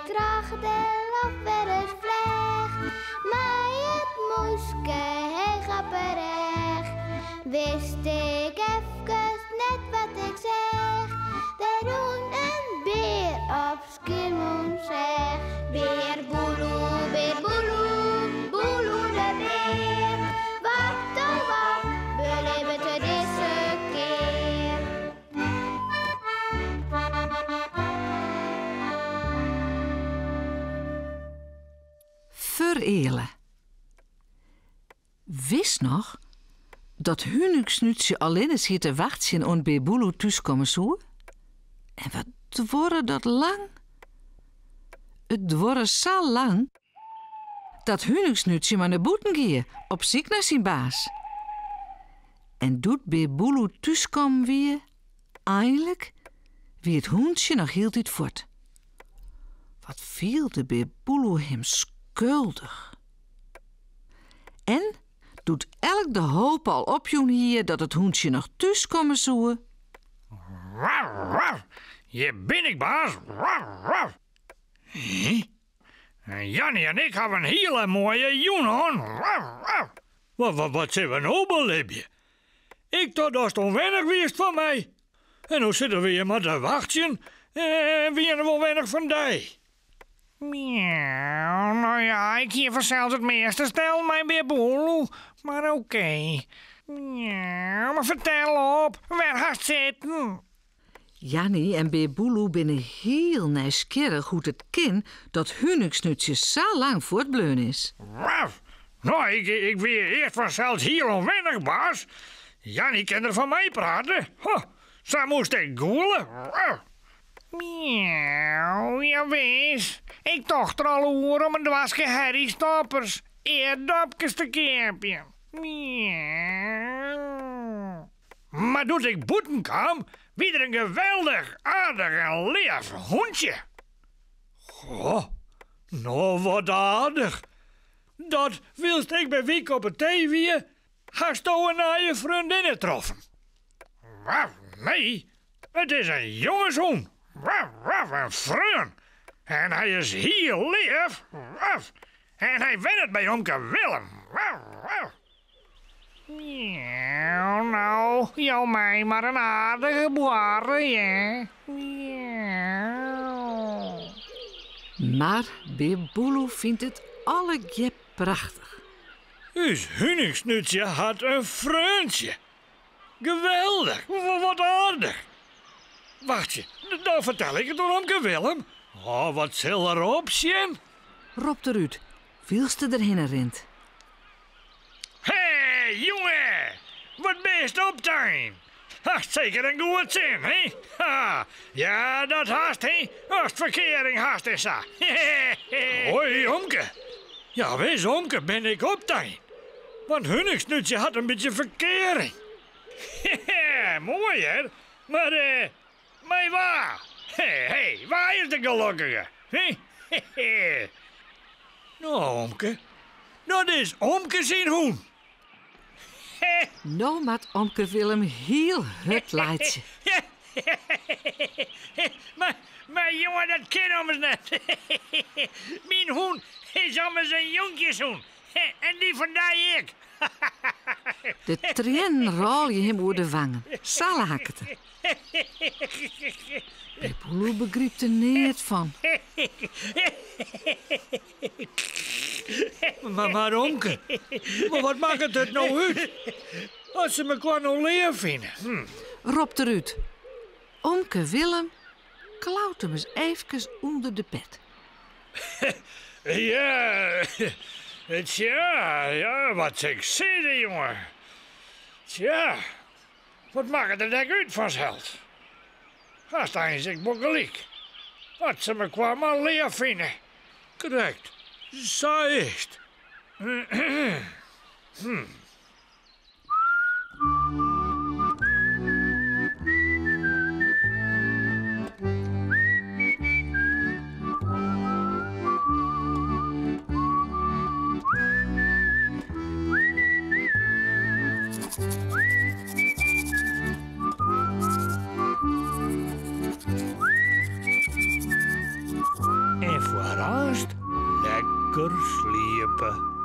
troch de loft wer ris fleach, mei it mûske heech op 'e rêch, wist ik efkes net wat ik seach. Der rûn in bear op Skiermûntseach. Bear Boeloe, bear Boeloe, Boeloe de bear. Wat oh wat belibbet er dizze kear? Fereale. Witst noch dat Hunuksnútsje allinne siet te wachtsjen oant Bear Boeloe thúskomme soe? En wat duorre dat lang? It duorre sa lang dat Hunuksnútsje mar nei bûten gie op syk nei syn baas. En doe't Bear Boeloe thúskommen wie, einlik, wie it hûntsje noch hieltyd fuort. Wat fielde Bear Boeloe him skuldich. En doe't elk de hoop al opjûn hie dat it hûntsje noch thúskomme soe. Waf, waf, hjir bin ik, baas. Waf, waf. Hé? Janny en ik hawwe in hiele moaie jûn hân. Waf, waf. Wat, wat, wat sille we no belibje? Ik tocht datst ûnwennich wiest fan my. En no sitte we hjir mar te wachtsjen en wiene we ûnwennich fan dy. Miauw, no ja, ik hie fansels it measte stellen mei Bear Boeloe, mar okee. Miauw, mar fertel op, wêr hast sitten? Janny en Bear Boeloe binne hiel nijsgjirrich hoe't it kin dat Hunuksnútsje sa lang fuortbleaun is. Waf! No, ik, ik wie earst fansels hiel ûnwennich, baas. Janny kin der fan meiprate. Ho, sa moast ik gûle. Waf! Miauw, jawis. Ik tocht der al oer om in doaske herriestoppers, eardopkes, te keapjen. Miauw. Mar doe't ik bûten kaam, wie der in geweldich aardich en leaf hûntsje. Goh, no wat aardich. Dat wylst ik by Wyk op 'e tee wie, hasto in nije freondinne troffen. Waf, nee, it is in jongeshûn. Waf, waf, in freon. En hy is hiel leaf. Waf, en hy wennet by omke Willem. Waf, waf. Miauw, no, jou my mar in aardige boarre, hear. Miauw. Mar Bear Boeloe fynt it allegear prachtich. Us huningsnútsje hat in freontsje. Geweldich, wat aardich. Wachtsje, dan fertel ik it oan omke Willem. Oh, wat sil er opsjen? Ropt er út, wylst er derhinne rint. Hé, jonge, wat bist optein? Hast seker in goed sin, hè? Ha, ja, dat hast, hè? Ast ferkearing hast en sa. Hoi, omke. Jawis, omke, bin ik optein. Want Huningsnútsje hat in bytsje ferkearing. Moai, hear. Mar, eh, mei wa? Hé, wa is de gelokkige? No, omke, dat is omke syn hûn. No moat omke Willem hiel hurd laitsje. Mar, mar jonge, dat kin ommers net. Myn hûn is ommers in jonkjeshûn. En dy fan dy ek. De triennen rôlje him oer de wangen, sa laket er. Bear Boeloe begrypt der neat fan. Mar, mar omke, mar wat makket it no út? As se mekoar no leaf fine. Hm. Ropt er út. Omke Willem klaut him ris eefkes ûnder de pet. Ja, tsja, ja, wat sil ik sizze, jonge? Tsja, wat makket it ek út fansels? Hast eins ek wol gelyk. As se mekoar mar leaf fine. Krekt, sa is 't. Hm. En foar. aanst lekker sliepe.